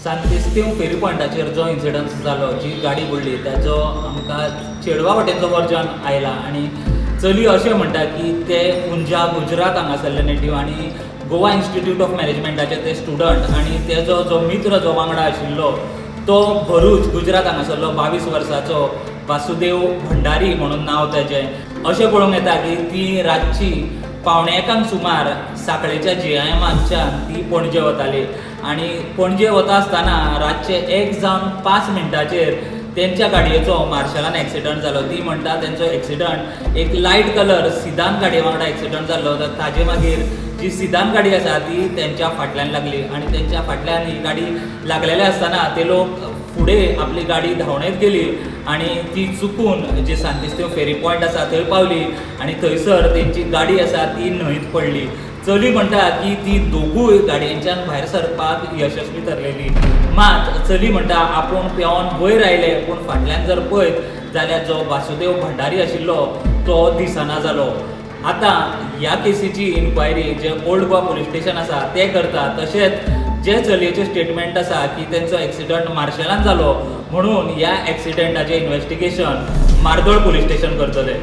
सांतिस्तीव फेरी पॉयंटाचेर जो इन्सिडंट जालो, जी गाडी बुडली, ताजो आमकां चेडवा वटेनचो वर्जन आयला आनी चली अशें म्हणटा की ते उंजा गुजरात हांगासरले नेटीव आनी गोवा इन्स्टिट्यूट ऑफ मॅनेजमेंटाचे ते स्टुडंट आनी तेजो जो मित्र जो वांगडा आशिल्लो तो भरूच गुजरात हांगासरलो 22 वर्साचो वासुदेव भंडारी म्हणून नांव तेजें. अशें पळोवंक येता की ती रातची 12:45 सुमार सांखळेच्या GIMांच्यान ती पणजे वताली आनी पणजे वता आसतना रातचे 1:05 तेंच्या गाडयेचो मार्शलान एक्सिडंट जालो. ती म्हणटा तेंचो एक्सिडंट एक लायट कलर सिदान गाडये वांगडा एक्सिडंट जाल्लो. तर ताजे मागीर जी सिदान गाडी आसा ती तेंच्या फाटल्यान लागली आनी तेंच्या फाटल्यान ही गाडी लागलेली आसतना ते लोक फुडें आपली गाडी धांवणेत गेली आनी ती चुकून जी सांतिस्तीव फेरी पॉयंट आसा थंय पावली आनी थंयसर तेंची गाडी आसा ती न्हंयत पडली. चली म्हणटा की ती दोगूय गाडयेंच्यान भायर सरपाक यशस्वी ठरलेली. मात चली म्हणटा आपूण पेंवन वयर आयले, पूण फाटल्यान जर पळयत जाल्यार जो वासुदेव भंडारी आशिल्लो तो दिसना जालो. आतां ह्या केसीची इन्क्वायरी जे ओल्ड गोवा पुलीस स्टेशन आसा ते करता. तशेंच जे चलयेचें स्टेटमेंट आसा की तेंचो एक्सिडंट मार्शलान जालो म्हणून ह्या एक्सिडंटाचें इन्वेस्टिगेशन मार्दोळ पुलीस स्टेशन करतले.